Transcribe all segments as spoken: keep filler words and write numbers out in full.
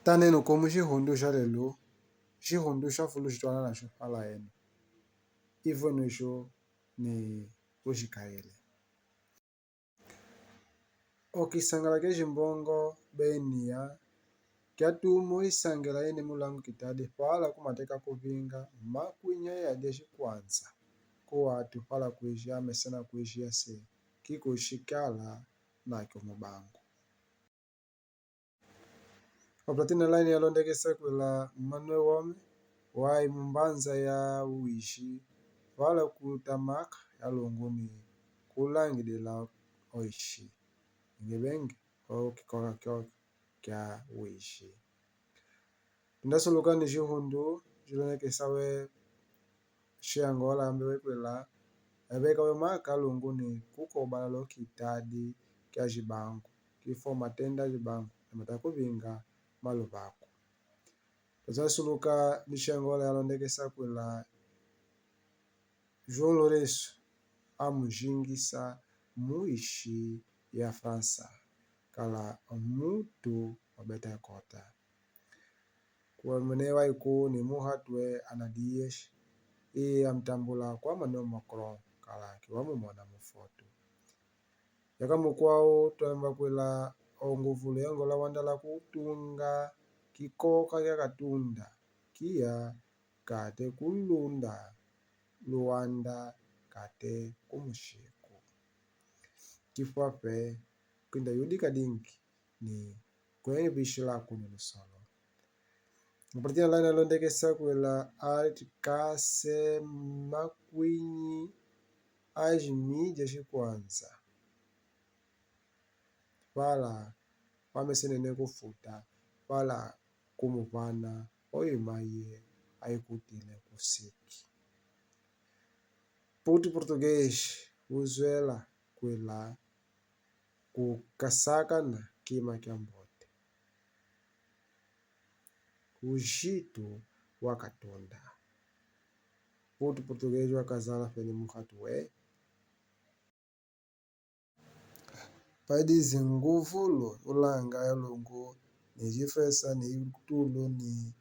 Taneno ko mushihundu sha lelu, shihundu sha fulu shitwana nasho hala eno. Ifwe nisho ni ushikayele. Okisangala ke shimbongo benia, kiatumo isangela ene mulangu kitadi, pala kumateka kuvinga makwinya ya deshi kwanza. Kuwatu pala kwishia mesena kwishia se, kikushikala nakyo mubangu. Oplatine line yalondekesa kwela mmanwe wome, wayi mumbanza ya wishi, pala kutamaka yalungu ni kulangidila oishi. Ngebenge okikoka kyoka kya wishi. Ndasuluka ni shihundu shilonekesa we shiangola ambe wekwela, ebeka we maka lungu ni kukobala lo kitadi kya shibangu, kifo matenda shibangu, namata kuvinga maluvaku. Ndasuluka ni shiangola yalondekesa kwela, João Lourenço amujingisa muishi ya Fransa, kala omutu obeta kota. Kuwa mwene wa iku ni muhatwe anadiyeshi, iye amutambula kwa mano mokro, kala kiwamumona mufotu. Yaka mukwao twamba kwela onguvulu yangola wandala kutunga kikoka kya katunda, kiya kate kulunda luwanda kate kumushiku. Kifwafe kwinda yudika dingi ni kwenye bishila kuni lusolo. Mupurutini line yalondekesa kwela ati kase makwinyi ashimije shikwanza. Pala wamesenene kufuta, pala kumupana oimaye aikutile kusiki. Putu Português uzwela kwela kukasakana kima kya mbote. Ujitu wa katunda. Putu Português wakazala feni muhatu we. Padi zinguvulu ulanga yalungu ni jifesa ni itulu ni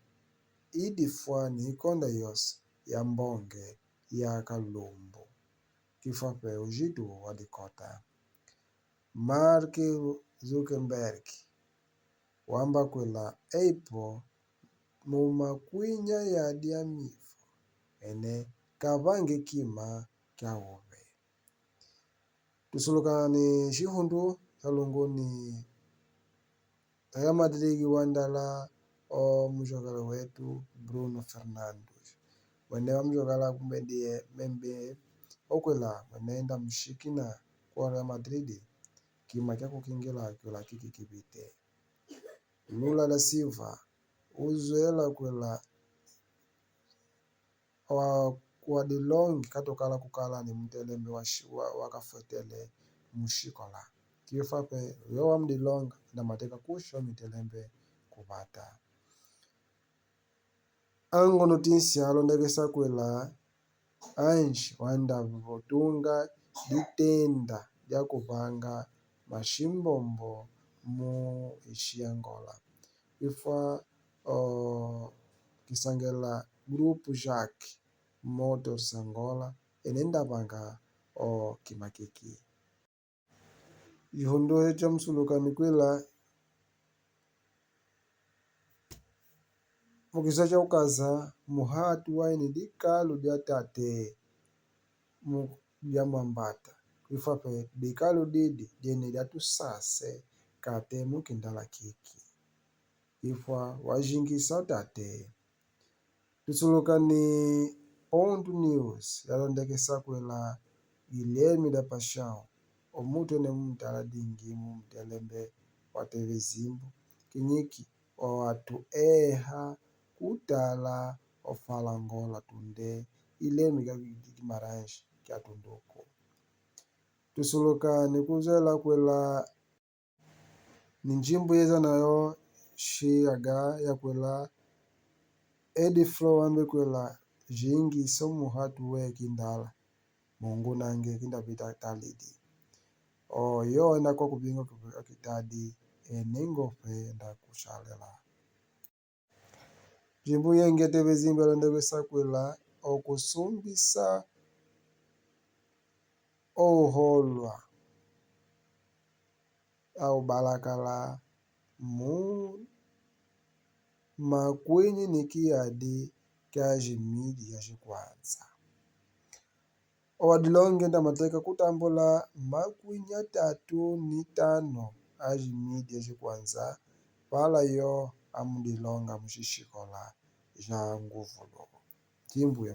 idifwa ni ikonda yose ya mbonge ya kalumbu. Kifwafe ujitu wa dikota. Mark Zuckerberg wamba kwela eipo mumakwinya ya diamifo ene kavange kima kya uve. Tusulukana ni shihundu sha lungu ni Real Madrid wandala omujokele wetu Bruno Fernandes. Mwene wamujokela kumbe ndiye membe okwela mwene enda mushikina kwa Real Madrid, kima kya kukingila kwela kiki kibite. Lula da Silva uzwela kwela wa, wa dilongi katokala kukala ni mutelembe wa, wa, wa kafwetele mushikola. Kifwafe yo wa mudilonga na mateka kusho mitelembe kubata. Ango Notícia alondekesa kwela anji wanda votunga ditenda dia kuvanga mashimbombo mu ishi Angola. Ifwa o kisangela Grupo Jack Motors Angola enenda vanga o kimakiki. Ihundu echo musuluka ni kwela mukisa cha ukaza muhatu waini dikalu dia tate mu dia mwambata. Kifwafe dikalu didi diene dia tusase kate mukindala kiki. Ifwa wajingisa tate. Tusuluka ni Ponto News yalondekesa kwela Guilherme da Paixão, omutu ene mumutala dingi mumutelembe wa T V Zimbu, kinyiki owatu eha kutala ofala Angola tunde ilemi ka kimaranji kya tunduku. Tusuluka ni kuzwela kwela ni njimbu yeza nayo shiaga ya kwela Edi Flo wambe kwela jingi so muhatu we kindala mungu nange kindapita talidi. Oyo enda kwa kubingo kitadi eningo fe enda kushalela. Jimbu yengete bezimba lende besakwela okusumbisa ouholwa au balakala mu makumi ni kiyadi kia jimidi ja jikwanza. Owadilonge nda mateka kutambula makumi atatu ni tano a jimidi ja jikwanza, pala yo amudilonga mu shishikola ja nguvulu. Jimbu ye